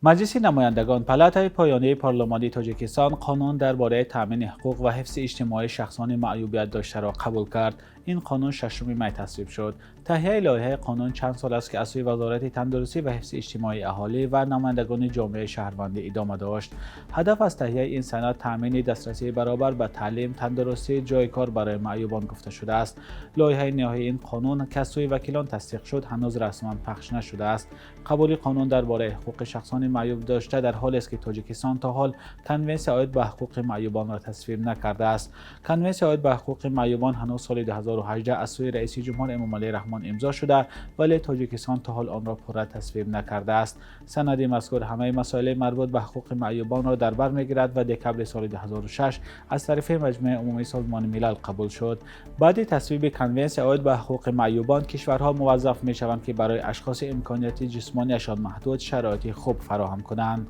Маҷлиси намояндагон, палатаи поёнии парлумони Тоҷикистон, қонун дар бораи таъмини ҳуқуқ ва ҳифзи иҷтимоии шахсони маъюбият доштаро қабул кард. Ин қонун 6 май тасвиб шуд. Таҳияи лоиҳаи қонун чанд сол аст, ки аз сӯи Вазорати тандурустӣ ва ҳифзи иҷтимоии аҳолӣ ва намояндагони ҷомеаи шаҳрвандӣ идома дошт. Ҳадаф аз таҳияи ин санад таъмини дастрасии баробар ба таълим, тандурустӣ, ҷои кор барои маъюбон гуфта шудааст. Лоиҳаи ниҳоии ин қонун, ки аз сӯи вакилон тасдиқ шуд, ҳанӯз расман пахш нашудааст. Қабули қонун дар бораи ҳуқуқи шахсони маъюб дошта дар ҳоле аст, ки Тоҷикистон то ҳол Конвенсияи оид ба ҳуқуқи маъюбонро тасвиб накардааст. Конвенсияи оид ба ҳуқуқи маъюбон ҳанӯз соли 2018 аз сӯи раисиҷумҳур Эмомалӣ Раҳмон имзо шуда, вале Тоҷикистон то ҳол онро пурра тасвиб накардааст. Санади мазкур ҳамаи масоили марбут ба ҳуқуқи маъюбонро дар бар мегирад ва декабри соли 2006 аз тарафи Маҷмаи Умумии Созмони Милал қабул шуд. Баъди тасвиби Конвенсияи оид ба ҳуқуқи маъюбон, кишварҳо муваззаф мешаванд, ки барои ашхоси имкониятҳои ҷисмониашон маҳдуд шароити хуб фароҳам кунанд.